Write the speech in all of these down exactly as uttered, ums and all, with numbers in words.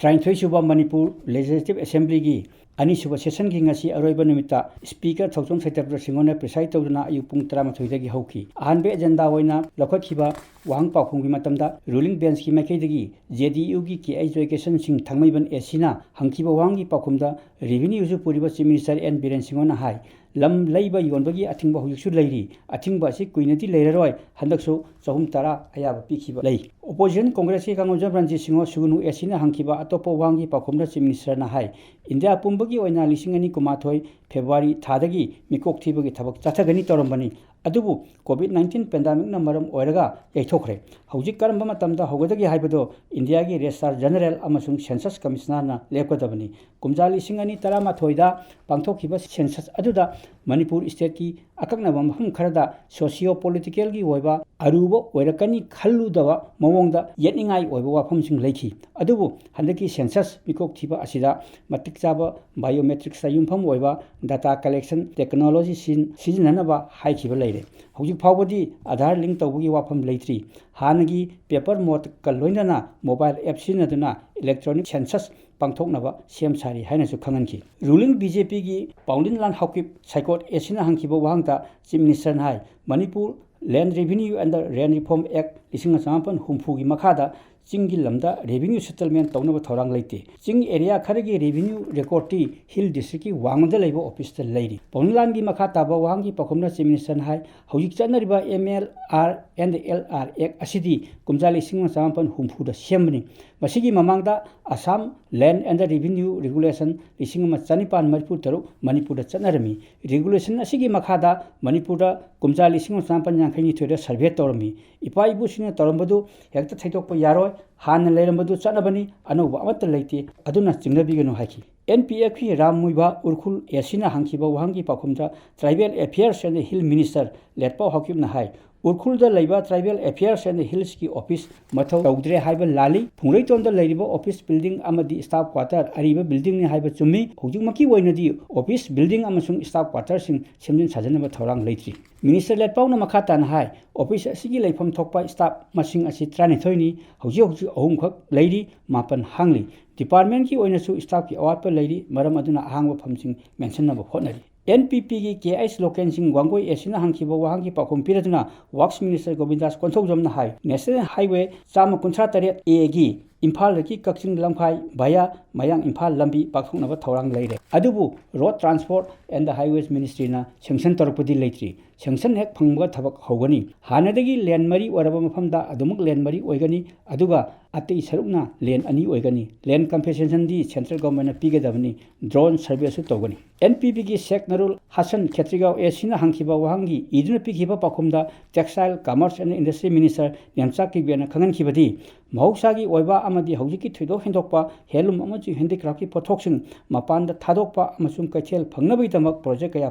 ꯇꯔꯥꯅꯤꯊꯣꯏ ꯁꯨꯕ ꯃꯅꯤꯄꯨꯔ ꯂꯦꯖꯤꯁꯂꯦꯇꯤꯚ ꯑꯦꯁꯦꯝꯕ꯭ꯂꯤꯒꯤ ꯑꯅꯤꯁꯨꯕ ꯁꯦꯁꯟꯒꯤ ꯉꯁꯤ ꯑꯔꯣꯏꯕ ꯅꯨꯃꯤꯠꯇ ꯁ꯭ꯄꯤꯀꯔ ꯊꯣꯏꯆꯣꯝ ꯁꯩꯇꯄ꯭ꯔ ꯁꯤꯡꯍꯣꯅ ꯄ꯭ꯔꯤꯁꯥꯏꯗ ꯇꯧꯗꯨꯅ ꯑꯌꯨꯛ ꯄꯨꯡ ꯇꯔꯥꯃꯥꯊꯣꯏꯗꯒꯤ ꯍꯧꯈꯤ꯫ ꯑꯍꯥꯟꯕ ꯑꯦꯖꯦꯟꯗꯥ ꯑꯣꯏꯅ ꯂꯧꯈꯠꯈꯤꯕ ꯋꯥꯍꯪ ꯄꯥꯎꯈꯨꯝꯒꯤ ꯃꯇꯝꯗ ꯔꯨꯂꯤꯡ ꯕꯦꯟꯁꯀꯤ ꯃꯥꯏꯀꯩꯗꯒꯤ ꯖꯦ ꯗꯤ ꯌꯨꯒꯤ ꯀꯦ ꯑꯩꯆ ꯖꯣꯏꯀꯤꯁꯟ ꯁꯤꯡ ꯊꯥꯡꯃꯩꯕꯟ ꯑꯦ ꯁꯤꯅ ꯍꯪꯈꯤꯕ ꯋꯥꯍꯪꯒꯤ ꯄꯥꯎꯈꯨꯝꯗ ꯔꯦꯚꯤꯅ꯭ꯌꯨ ꯏꯁꯨ ꯄꯨꯔꯤꯕ ꯆꯤꯐ ꯃꯤꯅꯤꯁꯇꯔ ꯑꯦꯟ ꯕꯤꯔꯦꯟ ꯁꯤꯡꯍꯣꯅ ꯍꯥꯏ, ꯂꯝ ꯂꯩꯕ ꯌꯣꯟꯕꯒꯤ ꯑꯊꯤꯡꯕ ꯍꯧꯖꯤꯛꯁꯨ ꯂꯩꯔꯤ꯫ ꯑꯊꯤꯡꯕ ꯑꯁꯤ ꯀꯨꯏꯅꯗꯤ ꯂꯩꯔꯔꯣꯏ꯫ ꯍꯟꯗꯛꯁꯨ ꯆꯍꯨꯝ ꯇꯔꯥ ꯑꯌꯥꯕ ꯄꯤꯈꯤꯕ ꯂꯩ꯫ ꯑꯣꯄꯣꯖꯤꯁꯟ ꯀꯣꯡꯒ꯭ꯔꯦꯁꯀꯤ ꯀꯥꯡꯂꯨꯞ ꯖꯝ ꯔꯟꯖꯤꯠ ꯁꯤꯡꯍ ꯁꯨꯒꯅꯨ ꯑꯦ ꯁꯤꯅ ꯍꯪꯈꯤꯕ ꯑꯇꯣꯞꯄ ꯋꯥꯍꯪꯒꯤ ꯄꯥꯎꯈꯨꯝꯗ ꯆꯤꯐ ꯃꯤꯅꯤꯁꯇꯔꯅ ꯍꯥꯏ, ꯏꯟꯗꯤꯌꯥ ꯄꯨꯝꯕꯒꯤ ꯑꯣꯏꯅ ꯂꯤꯁꯤꯡ ꯑꯅꯤ ꯀꯨꯟꯃꯥꯊꯣꯏ ꯐꯦꯕ꯭ꯔꯨꯋꯥꯔꯤ ꯊꯥꯗꯒꯤ ꯃꯤꯀꯣꯛ ꯊꯤꯕꯒꯤ ꯊꯕꯛ ꯆꯠꯊꯒꯅꯤ ꯇꯧꯔꯝꯕꯅꯤ꯫ ꯑꯗꯨꯕꯨ ꯀꯣꯚꯤꯗ ꯅꯥꯏꯟꯇꯤꯟ ꯄꯦꯟꯗꯥꯃꯤꯛꯅ ꯃꯔꯝ ꯑꯣꯏꯔꯒ ꯌꯩꯊꯣꯛꯈ꯭ꯔꯦ꯫ ꯍꯧꯖꯤꯛ ꯀꯔꯝꯕ ꯃꯇꯝꯗ ꯍꯧꯒꯗꯒꯦ ꯍꯥꯏꯕꯗꯨ ꯏꯟꯗꯤꯌꯥꯒꯤ ꯔꯦꯖꯤꯁꯇ꯭ꯔꯥꯔ ꯖꯦꯅꯔꯦꯜ ꯑꯃꯁꯨꯡ ꯁꯦꯟꯁꯁ ꯀꯃꯤꯁꯅꯔꯅ ꯂꯦꯞꯀꯗꯕꯅꯤ꯫ ꯀꯨꯝꯖꯥ ꯂꯤꯁꯤꯡ ꯑꯅꯤ ꯇꯔꯥꯃꯥꯊꯣꯏꯗ ꯄꯥꯡꯊꯣꯛꯈꯤꯕ ꯁꯦꯟꯁꯁ ꯑꯗꯨꯗ ꯃꯅꯤꯄꯨꯔ ꯁ꯭ꯇꯦꯠꯀꯤ ꯑꯀꯛꯅꯕ ꯃꯐꯝ ꯈꯔꯗ ꯁꯣꯁꯤꯌꯣ ꯄꯣꯂꯤꯇꯤꯀꯦꯜꯒꯤ ꯑꯣꯏꯕ ꯑꯔꯨꯕ ꯑꯣꯏꯔꯛꯀꯅꯤ ꯈꯜꯂꯨꯗꯕ ꯃꯑꯣꯡꯗ ꯌꯦꯠꯅꯤꯡꯉꯥꯏ ꯑꯣꯏꯕ ꯋꯥꯐꯝꯁꯤꯡ ꯂꯩꯈꯤ꯫ ꯑꯗꯨꯕꯨ ꯍꯟꯗꯛꯀꯤ ꯁꯦꯟꯁꯁ ꯃꯤꯀꯣꯛ ꯊꯤꯕ ꯑꯁꯤꯗ ꯃꯇꯤꯛ ꯆꯥꯕ ꯕꯥꯏꯑꯣꯃꯦꯇ꯭ꯔꯤꯛꯁꯇ ꯌꯨꯝꯐꯝ ꯑꯣꯏꯕ ꯗꯥꯇꯥ ꯀꯂꯦꯛꯁꯟ ꯇꯦꯛꯅꯣꯂꯣꯖꯤ ꯁꯤꯖꯤꯟ-, ꯁꯤꯖꯤꯟꯅꯅꯕ ꯍꯥꯏꯈꯤꯕ ꯂꯩꯔꯦ꯫ ꯍꯧꯖꯤꯛ ꯐꯥꯎꯕꯗꯤ ꯑꯥꯙꯥꯔ ꯂꯤꯡ ꯇꯧꯕꯒꯤ ꯋꯥꯐꯝ ꯂꯩꯇ꯭ꯔꯤ꯫ ꯍꯥꯟꯅꯒꯤ ꯄꯦꯄꯔ ꯃꯣꯗꯀ ꯂꯣꯏꯅꯅ ꯃꯣꯕꯥꯏꯜ ꯑꯦꯞ ꯁꯤꯖꯤꯟꯅꯗꯨꯅ ꯏꯂꯦꯛꯇ꯭ꯔꯣꯅꯤꯛ ꯁꯦꯟꯁꯁ ꯄꯥꯡꯊꯣꯛꯅꯕ ꯁꯦꯝ ꯁꯥꯔꯤ ꯍꯥꯏꯅꯁꯨ ꯈꯪꯍꯟꯈꯤ꯫ ꯔꯨꯂꯤꯡ ꯕꯤ ꯖꯦ ꯄꯤꯒꯤ ꯄꯥꯎꯂꯤꯟꯂꯥꯜ ꯍꯥꯎꯀꯤꯞ ꯁꯥꯏꯀꯣꯠ ꯑꯦ ꯁꯤꯅ ꯍꯪꯈꯤꯕ ꯋꯥꯍꯪꯗ ꯆꯤꯐ ꯃꯤꯅꯤꯁꯇꯔꯅ ꯍꯥꯏ, Manipur Land Revenue and the Land Reform Act ꯂꯤꯁꯤꯡ ꯑꯃ ꯆꯃꯥꯄꯟ ꯍꯨꯝꯐꯨꯒꯤ ꯃꯈꯥꯗ ꯆꯤꯡꯒꯤ ꯂꯝꯗ ꯔꯦꯚꯤꯅ꯭ꯌꯨ ꯁꯦꯇꯜꯃꯦꯟ ꯇꯧꯅꯕ ꯊꯧꯔꯥꯡ ꯂꯩꯇꯦ꯫ ꯆꯤꯡ ꯑꯦꯔꯤꯌꯥ ꯈꯔꯒꯤ ꯔꯦꯚꯤꯅ꯭ꯌꯨ ꯔꯦꯀꯣꯔꯗꯇꯤ ꯍꯤꯜ ꯗꯤꯁꯇ꯭ꯔꯤꯛꯀꯤ ꯋꯥꯡꯃꯗ ꯂꯩꯕ ꯑꯣꯐꯤꯁꯇ ꯂꯩꯔꯤ꯫ ꯄꯥꯎꯂꯤꯟꯂꯥꯜꯒꯤ ꯃꯈꯥ ꯇꯥꯕ ꯋꯥꯍꯪꯒꯤ ꯄꯥꯎꯈꯨꯝꯅ ꯆꯤꯐ ꯃꯤꯅꯤꯁꯇꯔꯅ ꯍꯥꯏ, ꯍꯧꯖꯤꯛ ꯆꯠꯅꯔꯤꯕ M L R N L R act ꯑꯁꯤꯗꯤ ꯀꯨꯝꯖꯥ ꯂꯤꯁꯤꯡ ꯑꯃ ꯆꯃꯥꯄꯟ ꯍꯨꯝꯐꯨꯗ ꯁꯦꯝꯕꯅꯤ꯫ ꯃꯁꯤꯒꯤ ꯃꯃꯥꯡꯗ Assam Land and Revenue Regulation ꯂꯤꯁꯤꯡ ꯑꯃ ꯆꯅꯤꯄꯥꯟ ꯃꯔꯤꯐꯨ ꯇꯔꯨꯛ ꯃꯅꯤꯄꯨꯔꯗ ꯆꯠꯅꯔꯝꯃꯤ꯫ ꯔꯤꯒꯨꯂꯦꯁꯟ ꯑꯁꯤꯒꯤ ꯃꯈꯥꯗ ꯃꯅꯤꯄꯨꯔꯗ ꯀꯨꯝꯖꯥ ꯂꯤꯁꯤꯡ ꯑꯃ ꯆꯃꯥꯄꯟ ꯌꯥꯡꯈꯩ ꯅꯤꯊꯣꯏꯗ ꯁꯔꯚꯦ ꯇꯧꯔꯝꯃꯤ꯫ ꯏꯄꯥ ꯏꯄꯨꯁꯤꯡꯅ ꯇꯧꯔꯝꯕꯗꯨ ꯍꯦꯛꯇ ꯊꯩꯗꯣꯛꯄ ꯌꯥꯔꯣꯏ꯫ ꯍꯥꯟꯅ ꯂꯩꯔꯝꯕꯗꯨ ꯆꯠꯅꯕꯅꯤ, ꯑꯅꯧꯕ ꯑꯃꯠꯇ ꯂꯩꯇꯦ, ꯑꯗꯨꯅ ꯆꯤꯡꯅꯕꯤꯒꯅꯨ ꯍꯥꯏꯈꯤ꯫ ꯑꯦꯟ ꯄꯤ ꯑꯦꯐꯀꯤ ꯔꯥꯝ ꯃꯨꯏꯕꯥ ꯎꯔꯈꯨꯜ ꯑꯦ ꯁꯤꯅ ꯍꯪꯈꯤꯕ ꯋꯥꯍꯪꯒꯤ ꯄꯥꯎꯈꯨꯝꯗ Tribal Affairs and Hill Minister ꯂꯦꯠꯄꯥꯎ ꯍꯥꯎꯀꯤꯞꯅ ꯍꯥꯏ, ꯎꯔꯈꯨꯜꯗ ꯂꯩꯕ Tribal Affairs and Hillsꯀꯤ ꯑꯣꯐꯤꯁ ꯃꯊꯧ ꯇꯧꯗ꯭ꯔꯦ ꯍꯥꯏꯕ ꯂꯥꯜꯂꯤ꯫ ꯐꯨꯡꯔꯩꯇꯣꯟꯗ ꯂꯩꯔꯤꯕ ꯑꯣꯐꯤꯁ ꯕꯤꯜꯗꯤꯡ ꯑꯃꯗꯤ ꯁ꯭ꯇꯥꯐ ꯀ꯭ꯋꯥꯇꯔ ꯑꯔꯤꯕ ꯕꯤꯜꯗꯤꯡꯅꯤ ꯍꯥꯏꯕ ꯆꯨꯝꯃꯤ꯫ ꯍꯧꯖꯤꯛꯃꯛꯀꯤ ꯑꯣꯏꯅꯗꯤ ꯑꯣꯐꯤꯁ ꯕꯤꯜꯗꯤꯡ ꯑꯃꯁꯨꯡ ꯁ꯭ꯇꯥꯐ ꯀ꯭ꯋꯥꯇꯔꯁꯤꯡ ꯁꯦꯝꯖꯤꯟ ꯁꯥꯖꯤꯟꯅꯕ ꯊꯧꯔꯥꯡ ꯂꯩꯇ꯭ꯔꯤ꯫ ꯃꯤꯅꯤꯁꯇꯔ ꯂꯦꯠꯄꯥꯎꯅ ꯃꯈꯥ ꯇꯥꯅ ꯍꯥꯏ, ꯑꯣꯐꯤꯁ ꯑꯁꯤꯒꯤ ꯂꯩꯐꯝ ꯊꯣꯛꯄ ꯁ꯭ꯇꯥꯐ ꯃꯁꯤꯡ ꯑꯁꯤ ꯇꯔꯥꯅꯤꯊꯣꯏꯅꯤ, ꯍꯧꯖꯤꯛ ꯍꯧꯖꯤꯛ ꯑꯍꯨꯝꯈꯛ ꯂꯩꯔꯤ, ꯃꯥꯄꯟ ꯍꯥꯡꯂꯤ꯫ ꯗꯤꯄꯥꯔꯠꯃꯦꯟꯒꯤ ꯑꯣꯏꯅꯁꯨ ꯁ꯭ꯇꯥꯐꯀꯤ ꯑꯋꯥꯠꯄ ꯂꯩꯔꯤ, ꯃꯔꯝ ꯑꯗꯨꯅ ꯑꯍꯥꯡꯕ ꯐꯝꯁꯤꯡ ꯃꯦꯟꯁꯤꯟꯅꯕ ꯍꯣꯠꯅꯔꯤ꯫ ꯑꯦꯟ ꯄꯤ ꯄꯤꯒꯤ ꯀꯦ ꯑꯩꯆ ꯂꯣꯀꯦꯟ ꯁꯤꯡ ꯋꯥꯡꯒꯣꯏ ꯑꯦ ꯁꯤꯅ ꯍꯪꯈꯤꯕ ꯋꯥꯍꯪꯒꯤ ꯄꯥꯎꯈꯨꯝ ꯄꯤꯔꯗꯨꯅ ꯋꯥꯔꯛꯁ ꯃꯤꯅꯤꯁꯇꯔ ꯒꯣꯕꯤꯟꯗꯥꯁ ꯀꯣꯟꯊꯧꯖꯝꯅ ꯍꯥꯏ, ꯅꯦꯁꯅꯦꯜ ꯍꯥꯏꯋꯦ ꯆꯥꯝꯃ ꯀꯨꯟꯊ꯭ꯔꯥ ꯇꯔꯦꯠ ꯑꯦꯒꯤ ꯏꯝꯐꯥꯜꯗꯒꯤ ꯀꯛꯆꯤꯡ ꯂꯝꯈꯥꯏ ꯚꯌꯥ ꯃꯌꯥꯡ ꯏꯝꯐꯥꯜ ꯂꯝꯕꯤ ꯄꯥꯛꯊꯣꯛꯅꯕ ꯊꯧꯔꯥꯡ ꯂꯩꯔꯦ, ꯑꯗꯨꯕꯨ road transport and highways ꯃꯤꯅꯤꯁꯇ꯭ꯔꯤꯅ ꯁꯦꯡꯁꯟ ꯇꯧꯔꯛꯄꯗꯤ ꯂꯩꯇ꯭ꯔꯤ꯫ ꯁꯦꯡꯁꯟ ꯍꯦꯛ ꯐꯪꯕꯒ ꯊꯕꯛ ꯍꯧꯒꯅꯤ꯫ ꯍꯥꯟꯅꯗꯒꯤ ꯂꯦꯟ ꯃꯔꯤ ꯑꯣꯏꯔꯕ ꯃꯐꯝꯗ ꯑꯗꯨꯃꯛ ꯂꯦꯟ ꯃꯔꯤ ꯑꯣꯏꯒꯅꯤ, ꯑꯗꯨꯒ ꯑꯇꯩ ꯁꯔꯨꯛꯅ ꯂꯦꯟ ꯑꯅꯤ ꯑꯣꯏꯒꯅꯤ꯫ ꯂꯦꯟ ꯀꯝꯄꯦꯟꯁꯦꯁꯟꯗꯤ ꯁꯦꯟꯇ꯭ꯔꯦꯜ ꯒꯚꯔꯟꯃꯦꯟꯠꯅ ꯄꯤꯒꯗꯕꯅꯤ꯫ ꯗ꯭ꯔꯣꯟ ꯁꯔꯚꯦꯁꯨ ꯇꯧꯒꯅꯤ꯫ ꯑꯦꯟ ꯄꯤ ꯄꯤꯒꯤ ꯁꯦꯈ ꯅꯨꯔꯨꯜ ꯍꯁꯟ ꯈꯦꯇ꯭ꯔꯤꯒꯥꯎ ꯑꯦ ꯁꯤꯅ ꯍꯪꯈꯤꯕ ꯋꯥꯍꯪꯒꯤ ꯏꯗꯨꯅ ꯄꯤꯈꯤꯕ ꯄꯥꯎꯈꯨꯝꯗ Textile, Commerce and Industry Minister Nemcha ꯀꯤꯞꯒꯦꯅ ꯈꯪꯍꯟꯈꯤꯕꯗꯤ, ꯃꯍꯧꯁꯥꯒꯤ ꯑꯣꯏꯕ ꯑꯃꯗꯤ ꯍꯧꯖꯤꯛꯀꯤ ꯊꯣꯏꯗꯣꯛ ꯍꯦꯟꯗꯣꯛꯄ ꯍꯦꯟꯂꯨꯝ ꯑꯃꯁꯨꯡ ꯍꯦꯟꯗꯤꯀ꯭ꯔꯥꯐꯀꯤ ꯄꯣꯠꯊꯣꯛꯁꯤꯡ ꯃꯄꯥꯟꯗ ꯊꯥꯗꯣꯛꯄ ꯑꯃꯁꯨꯡ ꯀꯩꯊꯦꯜ ꯐꯪꯅꯕꯒꯤꯗꯃꯛ ꯄ꯭ꯔꯣꯖꯦꯛ ꯀꯌꯥ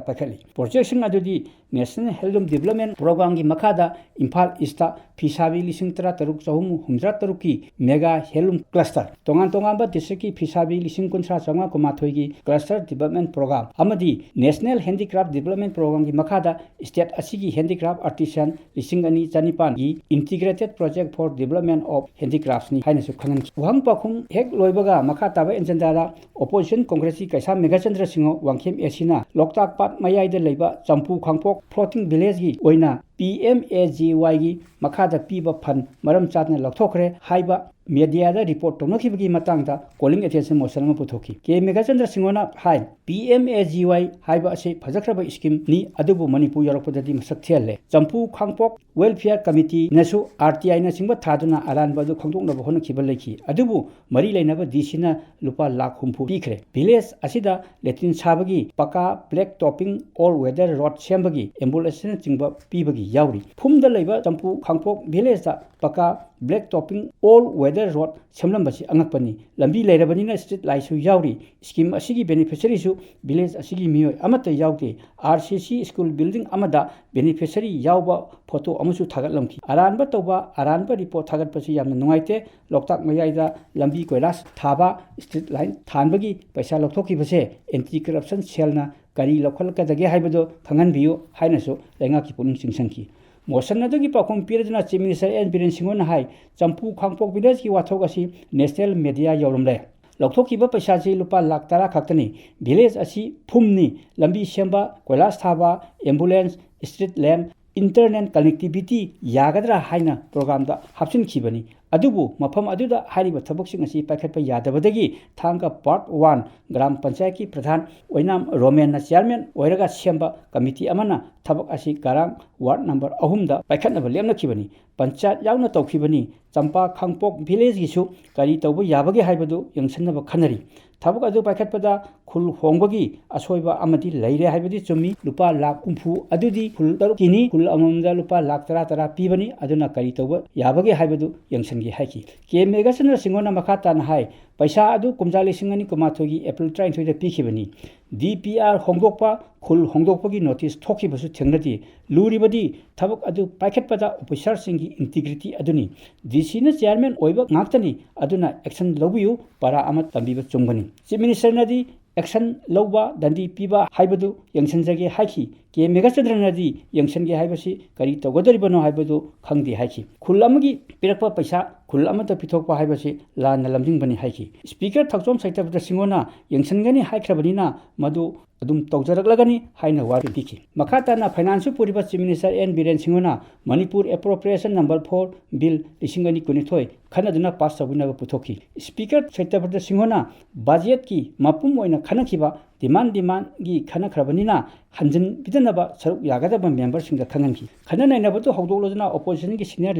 ꯄꯥꯏꯈꯠꯂꯤ꯫ ꯄ꯭ꯔꯣꯖꯦꯛꯁꯤꯡ ꯑꯗꯨꯗꯤ ꯅꯦꯁꯅꯦꯜ ꯍꯦꯟꯂꯨꯝ ꯗꯤꯕꯦꯂꯞꯃꯦꯟ ꯄ꯭ꯔꯣꯒ꯭ꯔꯥꯝꯒꯤ ꯃꯈꯥꯗ ꯏꯝꯐꯥꯜ ꯏꯁꯇ ꯐꯤꯁꯥꯕꯤ ꯂꯤꯁꯤꯡ ꯇꯔꯥ ꯇꯔꯨꯛ ꯆꯍꯨꯝ ꯍꯨꯝꯐꯨꯇꯔꯥ ꯇꯔꯨꯛꯀꯤ ꯃꯦꯒꯥ ꯍꯦꯟꯂꯨꯝ ꯀ꯭ꯂꯁꯇꯔ, ꯇꯣꯉꯥꯟ ꯇꯣꯉꯥꯟꯕ ꯗꯤꯁꯇ꯭ꯔꯤꯛꯀꯤ ꯐꯤꯁꯥꯕꯤ ꯂꯤꯁꯤꯡ ꯀꯨꯟꯊ꯭ꯔꯥ ꯆꯥꯝꯃꯉꯥ ꯀꯨꯟꯃꯥꯊꯣꯏꯒꯤ ꯀ꯭ꯂꯁꯇꯔ ꯗꯤꯕꯦꯂꯞꯃꯦꯟ ꯄ꯭ꯔꯣꯒ꯭ꯔꯥꯝ ꯑꯃꯗꯤ ꯅꯦꯁꯅꯦꯜ ꯍꯦꯟꯗꯤꯀ꯭ꯔꯥꯐ ꯗꯤꯕꯦꯂꯞꯃꯦꯟ ꯄ꯭ꯔꯣꯒ꯭ꯔꯥꯝꯒꯤ ꯃꯈꯥꯗ ꯁ꯭ꯇꯦꯠ ꯑꯁꯤꯒꯤ ꯍꯦꯟꯗꯤꯀ꯭ꯔꯥꯐ ꯑꯥꯔꯇꯤꯁꯥꯟ ꯂꯤꯁꯤꯡ ꯑꯅꯤ ꯆꯅꯤꯄꯥꯟꯒꯤ Integrated Project for Development of Handicraftsꯅꯤ ꯍꯥꯏꯅꯁꯨ ꯈꯪꯍꯟꯈꯤ꯫ ꯋꯥꯍꯪ ꯄꯥꯎꯈꯨꯝ ꯍꯦꯛ ꯂꯣꯏꯕꯒ ꯃꯈꯥ ꯇꯥꯕ ꯑꯦꯖꯦꯟꯗꯥꯗ ꯑꯣꯄꯣꯖꯤꯁꯟ ꯀꯣꯡꯒ꯭ꯔꯦꯁꯀꯤ ꯀꯩꯁꯥꯝ ꯃꯦꯘꯆꯟꯗ꯭ꯔ ꯁꯤꯡꯍ ꯋꯥꯡꯈꯦꯝ ꯑꯦ ꯁꯤꯅ ꯂꯣꯛꯇꯥꯛ ꯄꯥꯠ ꯃꯌꯥꯏꯗ ꯂꯩꯕ ꯆꯝꯄꯨ ꯈꯥꯡꯄꯣꯛ ꯐ꯭ꯂꯣꯇꯤꯡ ꯚꯤꯂꯦꯖꯀꯤ ꯑꯣꯏꯅ ꯄꯤ ꯑꯦꯝ ꯑꯦ ꯖꯤ ꯋꯥꯏꯒꯤ ꯃꯈꯥꯗ ꯄꯤꯕ ꯐꯟ ꯃꯔꯝ ꯆꯥꯗꯅ ꯂꯧꯊꯣꯛꯈ꯭ꯔꯦ ꯍꯥꯏꯕ ꯃꯦꯗꯤꯌꯥꯗ ꯔꯤꯄꯣꯔꯠ ꯇꯧꯅꯈꯤꯕꯒꯤ ꯃꯇꯥꯡꯗ ꯀꯣꯂꯤꯡ ꯑꯦꯇꯦꯟꯁꯟ ꯃꯣꯁꯟ ꯑꯃ ꯄꯨꯊꯣꯛꯈꯤ꯫ ꯀꯦ ꯃꯦꯘꯆꯟꯗ꯭ꯔ ꯁꯤꯡꯍꯅ ꯍꯥꯏ, ꯄꯤ ꯑꯦꯝ ꯑꯦ ꯖꯤ ꯋꯥꯏ ꯍꯥꯏꯕ ꯑꯁꯤ ꯐꯖꯈ꯭ꯔꯕ ꯁ꯭ꯀꯤꯝꯅꯤ, ꯑꯗꯨꯕꯨ ꯃꯅꯤꯄꯨꯔ ꯌꯧꯔꯛꯄꯗꯗꯤ ꯃꯁꯛ ꯊꯤꯍꯜꯂꯦ꯫ ꯆꯝꯄꯨ ꯈꯥꯡꯄꯣꯛ ꯋꯦꯜꯐꯤꯌꯔ ꯀꯃꯤꯇꯤꯅꯁꯨ ꯑꯥꯔ ꯇꯤ ꯑꯥꯏꯅꯆꯤꯡꯕ ꯊꯥꯗꯨꯅ ꯑꯔꯥꯟꯕ ꯑꯗꯨ ꯈꯪꯗꯣꯛꯅꯕ ꯍꯣꯠꯅꯈꯤꯕ ꯂꯩꯈꯤ, ꯑꯗꯨꯕꯨ ꯃꯔꯤ ꯂꯩꯅꯕ ꯗꯤ ꯁꯤꯅ ꯂꯨꯄꯥ ꯂꯥꯈ ꯍꯨꯝꯐꯨ ꯄꯤꯈ꯭ꯔꯦ꯫ ꯚꯤꯂꯦꯖ ꯑꯁꯤꯗ ꯂꯦꯇ꯭ꯔꯤꯟ ꯁꯥꯕꯒꯤ pucca, black topping, all weather road ꯁꯦꯝꯕꯒꯤ ꯑꯦꯝꯕꯨꯂꯦꯟꯁꯅꯆꯤꯡꯕ ꯄꯤꯕꯒꯤ ꯌꯥꯎꯔꯤ꯫ ꯐꯨꯝꯗ ꯂꯩꯕ ꯆꯝꯄꯨ ꯈꯥꯡꯄꯣꯛ ꯚꯤꯂꯦꯖꯇ pucca, black topping, all weather road ꯁꯦꯝꯂꯝꯕꯁꯤ ꯑꯉꯛꯄꯅꯤ꯫ ꯂꯝꯕꯤ ꯂꯩꯔꯕꯅꯤꯅ ꯁ꯭ꯇ꯭ꯔꯤꯠ ꯂꯥꯏꯠꯁꯨ ꯌꯥꯎꯔꯤ꯫ ꯁ꯭ꯀꯤꯝ ꯑꯁꯤꯒꯤ ꯕꯦꯅꯤꯐꯤꯁꯔꯤꯁꯨ ꯚꯤꯂꯦꯖ ꯑꯁꯤꯒꯤ ꯃꯤꯑꯣꯏ ꯑꯃꯠꯇ ꯌꯥꯎꯗꯦ꯫ ꯑꯥꯔ ꯁꯤ ꯁꯤ ꯁ꯭ꯀꯨꯜ ꯕꯤꯜꯗꯤꯡ ꯑꯃꯗ ꯕꯦꯅꯤꯐꯤꯁꯔꯤ ꯌꯥꯎꯕ ꯐꯣꯇꯣ ꯑꯃꯁꯨ ꯊꯥꯒꯠꯂꯝꯈꯤ꯫ ꯑꯔꯥꯟꯕ ꯇꯧꯕ, ꯑꯔꯥꯟꯕ ꯔꯤꯄꯣꯔꯠ ꯊꯥꯒꯠꯄꯁꯤ ꯌꯥꯝꯅ ꯅꯨꯡꯉꯥꯏꯇꯦ꯫ ꯂꯣꯛꯇꯥꯛ ꯃꯌꯥꯏꯗ ꯂꯝꯕꯤ ꯀꯣꯏꯂꯥꯁ ꯊꯥꯕ, ꯁ꯭ꯇ꯭ꯔꯤꯠ ꯂꯥꯏꯠ ꯊꯥꯟꯕꯒꯤ ꯄꯩꯁꯥ ꯂꯧꯊꯣꯛꯈꯤꯕꯁꯦ ꯑꯦꯟꯇꯤ ꯀꯔꯞꯁꯟ ꯁꯦꯜꯅ ꯀꯔꯤ ꯂꯧꯈꯠꯂꯛꯀꯗꯒꯦ ꯍꯥꯏꯕꯗꯨ ꯈꯪꯍꯟꯕꯤꯌꯨ ꯍꯥꯏꯅꯁꯨ ꯂꯩꯉꯥꯛꯀꯤ ꯄꯨꯛꯅꯤꯡ ꯆꯤꯡꯁꯤꯟꯈꯤ꯫ ꯃꯣꯁꯟ ꯑꯗꯨꯒꯤ ꯄꯥꯎꯈꯨꯝ ꯄꯤꯔꯗꯨꯅ ꯆꯤꯐ ꯃꯤꯅꯤꯁꯇꯔ ꯑꯦꯟ ꯕꯤꯔꯦꯟ ꯁꯤꯡꯍꯅ ꯍꯥꯏ, ꯆꯝꯄꯨ ꯈꯥꯡꯄꯣꯛ ꯚꯤꯂꯦꯖꯀꯤ ꯋꯥꯊꯣꯛ ꯑꯁꯤ ꯅꯦꯁꯅꯦꯜ ꯃꯦꯗꯤꯌꯥ ꯌꯧꯔꯝꯂꯦ꯫ ꯂꯧꯊꯣꯛꯈꯤꯕ ꯄꯩꯁꯥꯁꯤ ꯂꯨꯄꯥ ꯂꯥꯈ ꯇꯔꯥ ꯈꯛꯇꯅꯤ꯫ ꯚꯤꯂꯦꯖ ꯑꯁꯤ ꯐꯨꯝꯅꯤ, ꯂꯝꯕꯤ ꯁꯦꯝꯕ, ꯀꯣꯏꯂꯥꯁ ꯊꯥꯕ, ambulance, street lamp, internet connectivity ꯌꯥꯒꯗ꯭ꯔꯥ ꯍꯥꯏꯅ ꯄ꯭ꯔꯣꯒ꯭ꯔꯥꯝꯗ ꯍꯥꯞꯆꯤꯟꯈꯤꯕꯅꯤ꯫ ꯑꯗꯨꯕꯨ ꯃꯐꯝ ꯑꯗꯨꯗ ꯍꯥꯏꯔꯤꯕ ꯊꯕꯛꯁꯤꯡ ꯑꯁꯤ ꯄꯥꯏꯈꯠꯄ ꯌꯥꯗꯕꯗꯒꯤ ꯊꯥꯡꯒ ꯄꯥꯔꯠ ꯋꯥꯟ ꯒ꯭ꯔꯥꯝ ꯄꯟꯆꯥꯌꯠꯀꯤ ꯄ꯭ꯔꯙꯥꯟ ꯑꯣꯏꯅꯥꯝ ꯔꯣꯃꯦꯟꯅ ꯆꯤꯌꯥꯔꯃꯦꯟ ꯑꯣꯏꯔꯒ ꯁꯦꯝꯕ ꯀꯃꯤꯇꯤ ꯑꯃꯅ ꯊꯕꯛ ꯑꯁꯤ ꯀꯔꯥꯡ ꯋꯥꯔꯗ ꯅꯝꯕꯔ ꯑꯍꯨꯝꯗ ꯄꯥꯏꯈꯠꯅꯕ ꯂꯦꯞꯅꯈꯤꯕꯅꯤ꯫ ꯄꯟꯆꯥꯌꯠ ꯌꯥꯎꯅ ꯇꯧꯈꯤꯕꯅꯤ꯫ ꯆꯝꯄꯥ ꯈꯥꯡꯄꯣꯛ ꯚꯤꯂꯦꯖꯀꯤꯁꯨ ꯀꯔꯤ ꯇꯧꯕ ꯌꯥꯕꯒꯦ ꯍꯥꯏꯕꯗꯨ ꯌꯦꯡꯁꯤꯟꯅꯕ ꯈꯟꯅꯔꯤ꯫ ꯊꯕꯛ ꯑꯗꯨ ꯄꯥꯏꯈꯠꯄꯗ ꯈꯨꯜ ꯍꯣꯡꯕꯒꯤ ꯑꯁꯣꯏꯕ ꯑꯃꯗꯤ ꯂꯩꯔꯦ ꯍꯥꯏꯕꯗꯤ ꯆꯨꯝꯃꯤ꯫ ꯂꯨꯄꯥ ꯂꯥꯈ ꯍꯨꯝꯐꯨ ꯑꯗꯨꯗꯤ ꯈꯨꯜ ꯇꯔꯨꯛꯀꯤꯅꯤ꯫ ꯈꯨꯜ ꯑꯃꯃꯝꯗ ꯂꯨꯄꯥ ꯂꯥꯈ ꯇꯔꯥ ꯇꯔꯥ ꯄꯤꯕꯅꯤ꯫ ꯑꯗꯨꯅ ꯀꯔꯤ ꯇꯧꯕ ꯌꯥꯕꯒꯦ ꯍꯥꯏꯕꯗꯨ ꯌꯦꯡꯁꯤꯟꯒꯦ ꯍꯥꯏꯈꯤ꯫ ꯀꯦ ꯃꯦꯘꯆꯟꯗ꯭ꯔ ꯁꯤꯡꯍꯅ ꯃꯈꯥ ꯇꯥꯅ ꯍꯥꯏ, ꯄꯩꯁꯥ ꯑꯗꯨ ꯀꯨꯝꯖꯥ ꯂꯤꯁꯤꯡ ꯑꯅꯤ ꯀꯨꯟꯃꯥꯊꯣꯏꯒꯤ ꯑꯦꯄ꯭ꯔꯤꯜ ꯇꯔꯥꯅꯤꯊꯣꯏꯗ ꯄꯤꯈꯤꯕꯅꯤ꯫ ꯗꯤ ꯄꯤ ꯑꯥꯔ ꯍꯣꯡꯗꯣꯛꯄ, ꯈꯨꯜ ꯍꯣꯡꯗꯣꯛꯄꯒꯤ ꯅꯣꯇꯤꯁ ꯊꯣꯛꯈꯤꯕꯁꯨ ꯊꯦꯡꯅꯗꯦ꯫ ꯂꯨꯔꯤꯕꯗꯤ ꯊꯕꯛ ꯑꯗꯨ ꯄꯥꯏꯈꯠꯄꯗ ꯑꯣꯐꯤꯁꯥꯔꯁꯤꯡꯒꯤ ꯏꯟꯇꯤꯒ꯭ꯔꯤꯇꯤ ꯑꯗꯨꯅꯤ꯫ ꯗꯤ ꯁꯤꯅ ꯆꯤꯌꯥꯔꯃꯦꯟ ꯑꯣꯏꯕ ꯉꯥꯛꯇꯅꯤ꯫ ꯑꯗꯨꯅ ꯑꯦꯛꯁꯟ ꯂꯧꯕꯤꯌꯨ꯫ ꯄꯔꯥ ꯑꯃ ꯇꯝꯕꯤꯕ ꯆꯨꯝꯒꯅꯤ꯫ ꯆꯤꯐ ꯃꯤꯅꯤꯁꯇꯔꯅꯗꯤ ꯑꯦꯛꯁꯟ ꯂꯧꯕ, ꯗꯟꯗꯤ ꯄꯤꯕ ꯍꯥꯏꯕꯗꯨ ꯌꯦꯡꯁꯤꯟꯖꯒꯦ ꯍꯥꯏꯈꯤ꯫ ꯀꯦ ꯃꯦꯘꯆꯟꯗ꯭ꯔꯅꯗꯤ ꯌꯦꯡꯁꯤꯟꯒꯦ ꯍꯥꯏꯕꯁꯤ ꯀꯔꯤ ꯇꯧꯒꯗꯧꯔꯤꯕꯅꯣ ꯍꯥꯏꯕꯗꯨ ꯈꯪꯗꯦ ꯍꯥꯏꯈꯤ꯫ ꯈꯨꯜ ꯑꯃꯒꯤ ꯄꯤꯔꯛꯄ ꯄꯩꯁꯥ ꯈꯨꯜ ꯑꯃꯗ ꯄꯤꯊꯣꯛꯄ ꯍꯥꯏꯕꯁꯤ ꯂꯥꯟꯅ ꯂꯝꯖꯤꯡꯕꯅꯤ ꯍꯥꯏꯈꯤ꯫ ꯁ꯭ꯄꯤꯀꯔ ꯊꯛꯆꯣꯝ ꯁꯩꯇꯕ꯭ꯔꯇ ꯁꯤꯡꯍꯅ ꯌꯦꯡꯁꯤꯟꯒꯅꯤ ꯍꯥꯏꯈ꯭ꯔꯕꯅꯤꯅ ꯃꯗꯨ ꯑꯗꯨꯝ ꯇꯧꯖꯔꯛꯂꯒꯅꯤ ꯍꯥꯏꯅ ꯋꯥꯔꯦꯞ ꯄꯤꯈꯤ꯫ ꯃꯈꯥ ꯇꯥꯅ ꯐꯥꯏꯅꯥꯟꯁꯁꯨ ꯄꯨꯔꯤꯕ ꯆꯤꯐ ꯃꯤꯅꯤꯁꯇꯔ ꯑꯦꯟ ꯕꯤꯔꯦꯟ ꯁꯤꯡꯍꯅ ꯃꯅꯤꯄꯨꯔ ꯑꯦꯄ꯭ꯔꯣꯄ꯭ꯔꯤꯌꯦꯁꯟ ꯅꯝꯕꯔ ꯐꯣꯔ ꯕꯤꯜ ꯂꯤꯁꯤꯡ ꯑꯅꯤ ꯀꯨꯟꯅꯤꯊꯣꯏ ꯈꯟꯅꯗꯨꯅ ꯄꯥꯁ ꯇꯧꯕꯤꯅꯕ ꯄꯨꯊꯣꯛꯈꯤ꯫ ꯁ꯭ꯄꯤꯀꯔ ꯁꯩꯇꯕ꯭ꯔꯇ ꯁꯤꯡꯍꯅ ꯕꯖꯦꯠꯀꯤ ꯃꯄꯨꯝ ꯑꯣꯏꯅ ꯈꯟꯅꯈꯤꯕ ꯗꯤꯃꯥꯟ ꯗꯤꯃꯥꯟꯒꯤ ꯈꯟꯅꯈ꯭ꯔꯕꯅꯤꯅ ꯍꯟꯖꯤꯟꯕꯤꯗꯅꯕ ꯁꯔꯨꯛ ꯌꯥꯒꯗꯕ ꯃꯦꯝꯕꯔꯁꯤꯡꯗ ꯈꯪꯍꯟꯈꯤ꯫ ꯈꯟꯅ ꯅꯩꯅꯕꯗꯨ ꯍꯧꯗꯣꯛꯂꯗꯨꯅ ꯑꯣꯄꯣꯖꯤꯁꯟꯒꯤ ꯁꯤꯅꯤꯌꯔ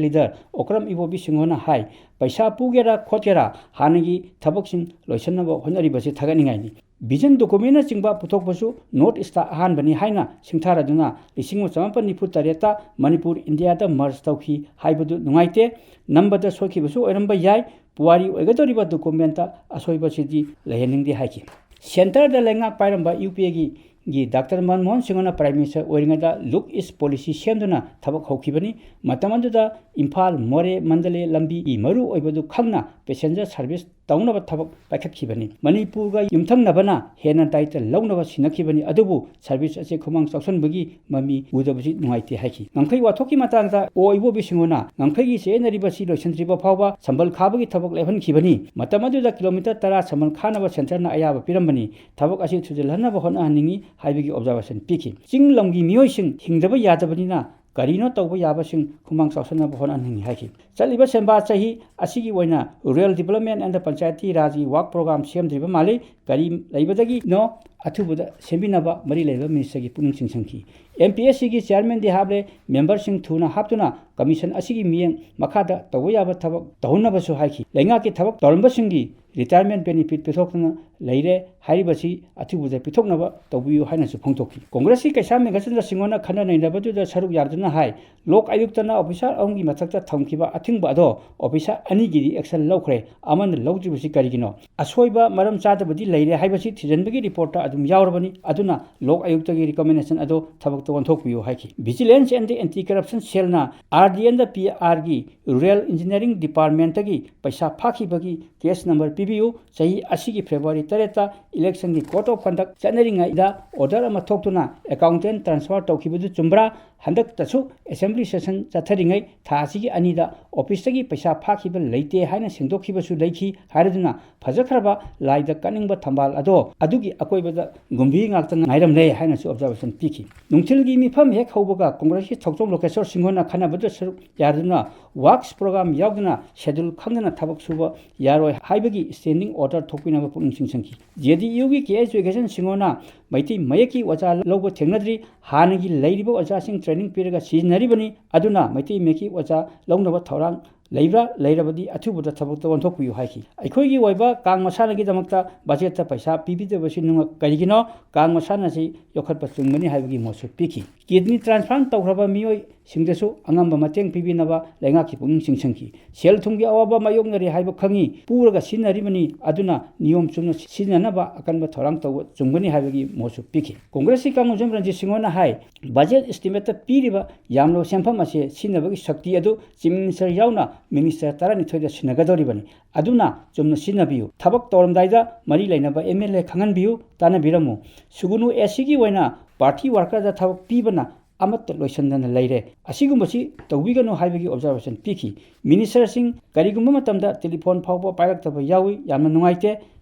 ꯂꯤꯗꯔ ꯑꯣꯀ꯭ꯔꯝ ꯏꯕꯣꯕꯤ ꯁꯤꯡꯍꯅ ꯍꯥꯏ, ꯄꯩꯁꯥ ꯄꯨꯒꯦꯔꯥ ꯈꯣꯠꯀꯦꯔꯥ ꯍꯥꯟꯅꯒꯤ ꯊꯕꯛꯁꯤꯡ ꯂꯣꯏꯁꯤꯟꯅꯕ ꯍꯣꯠꯅꯔꯤꯕꯁꯤ ꯊꯥꯒꯠꯅꯤꯡꯉꯥꯏꯅꯤ꯫ ꯚꯤꯖꯟ ꯗꯣꯀꯨꯃꯦꯟꯅꯆꯤꯡꯕ ꯄꯨꯊꯣꯛꯄꯁꯨ ꯅꯣꯔꯠ ꯏꯁꯇ ꯑꯍꯥꯟꯕꯅꯤ ꯍꯥꯏꯅ ꯁꯤꯡꯊꯥꯔꯗꯨꯅ ꯂꯤꯁꯤꯡ ꯑꯃ ꯆꯃꯥꯄꯟ ꯅꯤꯐꯨ ꯇꯔꯦꯠꯇ ꯃꯅꯤꯄꯨꯔ ꯏꯟꯗꯤꯌꯥꯗ ꯃꯔꯖ ꯇꯧꯈꯤ ꯍꯥꯏꯕꯗꯨ ꯅꯨꯡꯉꯥꯏꯇꯦ꯫ ꯅꯝꯕꯗ ꯁꯣꯏꯈꯤꯕꯁꯨ ꯑꯣꯏꯔꯝꯕ ꯌꯥꯏ꯫ ꯄꯨꯋꯥꯔꯤ ꯑꯣꯏꯒꯗꯧꯔꯤꯕ ꯗꯣꯀꯨꯃꯦꯟꯇ ꯑꯁꯣꯏꯕꯁꯤꯗꯤ ꯂꯩꯍꯟꯅꯤꯡꯗꯦ ꯍꯥꯏꯈꯤ꯫ ꯁꯦꯟꯇꯔꯗ ꯂꯩꯉꯥꯛ ꯄꯥꯏꯔꯝꯕ ꯌꯨ ꯄꯤ ꯑꯦꯒꯤ ꯒꯤ ꯗꯥꯛꯇꯔ ꯃꯟꯃꯣꯍꯟ ꯁꯤꯡꯍꯅ Prime Minister ꯑꯣꯏꯔꯤꯉꯩꯗ Look East Policy ꯁꯦꯝꯗꯨꯅ ꯊꯕꯛ ꯍꯧꯈꯤꯕꯅꯤ꯫ ꯃꯇꯝ ꯑꯗꯨꯗ ꯏꯝꯐꯥꯜ ꯃꯣꯔꯦ ꯃꯟꯗꯂꯦ ꯂꯝꯕꯤꯒꯤ ꯃꯔꯨ ꯑꯣꯏꯕꯗꯨ ꯈꯪꯅ passenger service ꯇꯧꯅꯕ ꯊꯕꯛ ꯄꯥꯏꯈꯠꯈꯤꯕꯅꯤ꯫ ꯃꯅꯤꯄꯨꯔꯒ ꯌꯨꯝꯊꯪꯅꯕꯅ ꯍꯦꯟꯅ ꯗꯥꯏꯇ ꯂꯧꯅꯕ ꯁꯤꯟꯅꯈꯤꯕꯅꯤ, ꯑꯗꯨꯕꯨ service ꯑꯁꯤ ꯈꯨꯃꯥꯡ ꯆꯥꯎꯁꯤꯟꯕꯒꯤ ꯃꯃꯤ ꯎꯗꯕꯁꯤ ꯅꯨꯡꯉꯥꯏꯇꯦ ꯍꯥꯏꯈꯤ꯫ ꯉꯝꯈꯩ ꯋꯥꯊꯣꯛꯀꯤ ꯃꯇꯥꯡꯗ ꯑꯣ ꯏꯕꯣꯕꯤ ꯁꯤꯡꯍꯅ ꯉꯝꯈꯩꯒꯤ ꯆꯦꯟꯅꯔꯤꯕꯁꯤ ꯂꯣꯏꯁꯤꯟꯗ꯭ꯔꯤꯕ ꯐꯥꯎꯕ ꯁꯝꯕꯜ ꯈꯥꯕꯒꯤ ꯊꯕꯛ ꯂꯦꯞꯍꯟꯈꯤꯕꯅꯤ꯫ ꯃꯇꯝ ꯑꯗꯨꯗ kilometre ꯇꯔꯥ ꯁꯝꯕꯜ ꯈꯥꯅꯕ centreꯅ ꯑꯌꯥꯕ ꯄꯤꯔꯝꯕꯅꯤ꯫ ꯊꯕꯛ ꯑꯁꯤ ꯊꯨꯖꯤꯜꯍꯟꯅꯕ ꯍꯣꯠꯅꯍꯟꯅꯤꯡꯏ ꯍꯥꯏꯕꯒꯤ observation ꯄꯤꯈꯤ꯫ ꯆꯤꯡ ꯂꯝꯒꯤ ꯃꯤꯑꯣꯏꯁꯤꯡ ꯍꯤꯡꯗꯕ ꯌꯥꯗꯕꯅꯤꯅ ꯀꯔꯤꯅꯣ ꯇꯧꯕ ꯌꯥꯕꯁꯤꯡ ꯈꯨꯃꯥꯡ ꯆꯥꯎꯁꯤꯟꯅꯕ ꯍꯣꯠꯅꯍꯟꯅꯤꯡꯏ ꯍꯥꯏꯈꯤ꯫ ꯆꯠꯂꯤꯕ ꯁꯦꯟꯕꯥ ꯆꯍꯤ ꯑꯁꯤꯒꯤ ꯑꯣꯏꯅ Rural Development and Panchayati Rajꯒꯤ work program ꯁꯦꯝꯗ꯭ꯔꯤꯕ ꯃꯥꯜꯂꯤ꯫ ꯀꯔꯤ ꯂꯩꯕꯗꯒꯤꯅꯣ ꯑꯊꯨꯕꯗ ꯁꯦꯝꯕꯤꯅꯕ ꯃꯔꯤ ꯂꯩꯅꯕ ministerꯒꯤ ꯄꯨꯛꯅꯤꯡ ꯆꯤꯡꯁꯤꯟꯈꯤ꯫ MPSCꯒꯤ chairmanꯗꯤ ꯍꯥꯞꯂꯦ, memberꯁꯤꯡ ꯊꯨꯅ ꯍꯥꯞꯇꯨꯅ commission ꯑꯁꯤꯒꯤ ꯃꯤꯠꯌꯦꯡ ꯃꯈꯥꯗ ꯇꯧꯕ ꯌꯥꯕ ꯊꯕꯛ ꯇꯧꯍꯟꯅꯕꯁꯨ ꯍꯥꯏꯈꯤ꯫ ꯂꯩꯉꯥꯛꯀꯤ ꯊꯕꯛ ꯇꯧꯔꯝꯕꯁꯤꯡꯒꯤ retirement benefit ꯄꯤꯊꯣꯛꯇꯨꯅ ꯂꯩꯔꯦ ꯍꯥꯏꯔꯤꯕꯁꯤ ꯑꯊꯨꯕꯗ ꯄꯤꯊꯣꯛꯅꯕ ꯇꯧꯕꯤꯌꯨ ꯍꯥꯏꯅꯁꯨ ꯐꯣꯡꯗꯣꯛꯈꯤ꯫ ꯀꯣꯡꯒ꯭ꯔꯦꯁꯀꯤ ꯀꯩꯁꯥꯝ ꯃꯦꯘꯆꯟꯗ꯭ꯔ ꯁꯤꯡꯍꯅ ꯈꯟꯅ ꯅꯩꯅꯕꯗꯨꯗ ꯁꯔꯨꯛ ꯌꯥꯗꯨꯅ ꯍꯥꯏ, ꯂꯣꯛ ꯑꯌꯨꯛꯇꯅ officer ꯑꯍꯨꯝꯒꯤ ꯃꯊꯛꯇ ꯊꯝꯈꯤꯕ ꯑꯊꯤꯡꯕ ꯑꯗꯣ officer ꯑꯅꯤꯒꯤꯗꯤ action ꯂꯧꯈ꯭ꯔꯦ, ꯑꯃꯅ ꯂꯧꯗ꯭ꯔꯤꯕꯁꯤ ꯀꯔꯤꯒꯤꯅꯣ? ꯑꯁꯣꯏꯕ ꯃꯔꯝ ꯆꯥꯗꯕꯗꯤ ꯂꯩꯔꯦ ꯍꯥꯏꯕꯁꯤ ꯊꯤꯖꯤꯟꯕꯒꯤ reportꯇ ꯑꯗꯨꯝ ꯌꯥꯎꯔꯕꯅꯤ, ꯑꯗꯨꯅ ꯂꯣꯛ ꯑꯌꯨꯛꯇꯒꯤ recommendation ꯑꯗꯣ ꯊꯕꯛꯇ ꯑꯣꯟꯊꯣꯛꯄꯤꯌꯨ ꯍꯥꯏꯈꯤ꯫ Vigilance and Anti-Corruption Cellꯅ RDNꯗ PRꯒꯤ Rural Engineering Departmentꯇꯒꯤ ꯄꯩꯁꯥ ꯐꯥꯈꯤꯕꯒꯤ case number ꯄꯤꯕꯤꯌꯨ꯫ ꯆꯍꯤ ꯑꯁꯤꯒꯤ February ꯇꯔꯦꯠꯇ electionꯒꯤ code of conduct ꯆꯠꯅꯔꯤꯉꯩꯗ order ꯑꯃ ꯊꯣꯛꯇꯨꯅ accountant transfer ꯇꯧꯈꯤꯕꯗꯨ ꯆꯨꯝꯕ꯭ꯔꯥ? ꯍꯟꯗꯛꯇꯁꯨ assembly session ꯆꯠꯊꯔꯤꯉꯩ ꯊꯥ ꯑꯁꯤꯒꯤ ꯑꯅꯤꯗ officeꯇꯒꯤ ꯄꯩꯁꯥ ꯐꯥꯈꯤꯕ ꯂꯩꯇꯦ ꯍꯥꯏꯅ ꯁꯦꯡꯗꯣꯛꯈꯤꯕꯁꯨ ꯂꯩꯈꯤ ꯍꯥꯏꯔꯗꯨꯅ ꯐꯖꯈ꯭ꯔꯕ ꯂꯥꯏꯗ ꯀꯠꯅꯤꯡꯕ ꯊꯝꯕꯥꯜ ꯑꯗꯣ ꯑꯗꯨꯒꯤ ꯑꯀꯣꯏꯕꯗ ꯒꯨꯝꯕꯤ ꯉꯥꯛꯇ ꯉꯥꯏꯔꯝꯂꯦ ꯍꯥꯏꯅꯁꯨ observation ꯄꯤꯈꯤ꯫ ꯅꯨꯡꯊꯤꯜꯒꯤ ꯃꯤꯐꯝ ꯍꯦꯛ ꯍꯧꯕꯒ ꯀꯣꯡꯒ꯭ꯔꯦꯁꯀꯤ ꯊꯧꯆꯣꯝ ꯂꯣꯀꯦꯁꯣꯔ ꯁꯤꯡꯍꯅ ꯈꯟꯅꯕꯗ ꯁꯔꯨꯛ ꯌꯥꯗꯨꯅ works program ꯌꯥꯎꯗꯅ schedule ꯈꯪꯗꯅ ꯊꯕꯛ ꯁꯨꯕ ꯌꯥꯔꯣꯏ ꯍꯥꯏꯕꯒꯤ standing order ꯊꯣꯛꯄꯤꯅꯕ ꯄꯨꯛꯅꯤꯡ ꯆꯤꯡꯁꯤꯟꯈꯤ꯫ JDUꯒꯤ ꯀꯦ ꯑꯩꯆ ꯖꯣꯏꯀꯤꯁꯟ ꯁꯤꯡꯍꯅ ꯃꯩꯇꯩ ꯃꯌꯦꯛꯀꯤ ꯑꯣꯖꯥ ꯂꯧꯕ ꯊꯦꯡꯅꯗ꯭ꯔꯤ, ꯍꯥꯟꯅꯒꯤ ꯂꯩꯔꯤꯕ ꯑꯣꯖꯥꯁꯤꯡ training ꯄꯤꯔꯒ ꯁꯤꯖꯤꯟꯅꯔꯤꯕꯅꯤ, ꯑꯗꯨꯅ ꯃꯩꯇꯩ ꯃꯌꯦꯛꯀꯤ ꯑꯣꯖꯥ ꯂꯧꯅꯕ ꯊꯧꯔꯥꯡ ꯂꯩꯕ꯭ꯔꯥ? ꯂꯩꯔꯕꯗꯤ ꯑꯊꯨꯕꯗ ꯊꯕꯛꯇ ꯑꯣꯟꯊꯣꯛꯄꯤꯌꯨ ꯍꯥꯏꯈꯤ꯫ ꯑꯩꯈꯣꯏꯒꯤ ꯑꯣꯏꯕ ꯀꯥꯡ ꯃꯁꯥꯟꯅꯒꯤꯗꯃꯛꯇ budgetꯇ ꯄꯩꯁꯥ ꯄꯤꯕꯤꯗꯕꯁꯤ ꯅꯨꯡꯉ-, ꯀꯔꯤꯒꯤꯅꯣ? ꯀꯥꯡ ꯃꯁꯥꯟꯅꯁꯤ ꯌꯣꯛꯈꯠꯄ ꯆꯨꯝꯒꯅꯤ ꯍꯥꯏꯕꯒꯤ ꯃꯣꯠꯁꯨ ꯄꯤꯈꯤ꯫ Kidney transplant ꯇꯧꯈ꯭ꯔꯕ ꯃꯤꯑꯣꯏ ꯁꯤꯡꯗꯁꯨ ꯑꯉꯝꯕ ꯃꯇꯦꯡ ꯄꯤꯕꯤꯅꯕ ꯂꯩꯉꯥꯛꯀꯤ ꯄꯨꯛꯅꯤꯡ ꯆꯤꯡꯁꯤꯟꯈꯤ꯫ ꯁꯦꯜ ꯊꯨꯝꯒꯤ ꯑꯋꯥꯕ ꯃꯥꯌꯣꯛꯅꯔꯤ ꯍꯥꯏꯕ ꯈꯪꯏ, ꯄꯨꯔꯒ ꯁꯤꯖꯤꯟꯅꯔꯤꯕꯅꯤ, ꯑꯗꯨꯅ ꯅꯤꯌꯣꯝ ꯆꯨꯝꯅ ꯁꯤꯖꯤꯟꯅꯅꯕ ꯑꯀꯟꯕ ꯊꯧꯔꯥꯡ ꯇꯧꯕ ꯆꯨꯝꯒꯅꯤ ꯍꯥꯏꯕꯒꯤ ꯃꯣꯠꯁꯨ ꯄꯤꯈꯤ꯫ ꯀꯣꯡꯒ꯭ꯔꯦꯁꯀꯤ ꯀꯥꯡꯂꯨꯞ ꯔꯟꯖꯤꯠ ꯁꯤꯡꯍꯣꯅ ꯍꯥꯏ, ꯕꯖꯦꯠ ꯏꯁꯇꯤꯃꯦꯠꯇ ꯄꯤꯔꯤꯕ ꯌꯥꯝꯂꯕ ꯁꯦꯟꯐꯝ ꯑꯁꯤ ꯁꯤꯖꯤꯟꯅꯕꯒꯤ ꯁꯛꯇꯤ ꯑꯗꯨ ꯆꯤꯐ ꯃꯤꯅꯤꯁꯇꯔ ꯌꯥꯎꯅ ꯃꯤꯅꯤꯁꯇꯔ ꯇꯔꯥꯅꯤꯊꯣꯏꯗ ꯁꯤꯟꯅꯒꯗꯧꯔꯤꯕꯅꯤ, ꯑꯗꯨꯅ ꯆꯨꯝꯅ ꯁꯤꯖꯤꯟꯅꯕꯤꯌꯨ꯫ ꯊꯕꯛ ꯇꯧꯔꯝꯗꯥꯏꯗ ꯃꯔꯤ ꯂꯩꯅꯕ ꯑꯦꯝ ꯑꯦꯜ ꯑꯦ ꯈꯪꯍꯟꯕꯤꯌꯨ, ꯇꯥꯟꯅꯕꯤꯔꯝꯃꯨ꯫ ꯁꯨꯒꯨꯅꯨ ꯑꯦ ꯁꯤꯒꯤ ꯑꯣꯏꯅ ꯄꯥꯔꯇꯤ ꯋꯥꯔꯀꯔꯗ ꯊꯕꯛ ꯄꯤꯕꯅ ꯑꯃꯠꯇ ꯂꯣꯏꯁꯤꯟꯗꯅ ꯂꯩꯔꯦ꯫ ꯑꯁꯤꯒꯨꯝꯕꯁꯤ ꯇꯧꯕꯤꯒꯅꯨ ꯍꯥꯏꯕꯒꯤ ꯑꯣꯕꯖꯥꯔꯕꯦꯁꯟ ꯄꯤꯈꯤ꯫ ꯃꯤꯅꯤꯁꯇꯔꯁꯤꯡ ꯀꯔꯤꯒꯨꯝꯕ ꯃꯇꯝꯗ ꯇꯦꯂꯤꯐꯣꯟ ꯐꯥꯎꯕ ꯄꯥꯏꯔꯛꯇꯕ ꯌꯥꯎꯏ, ꯌꯥꯝꯅ ꯅꯨꯡꯉꯥꯏꯇꯦ꯫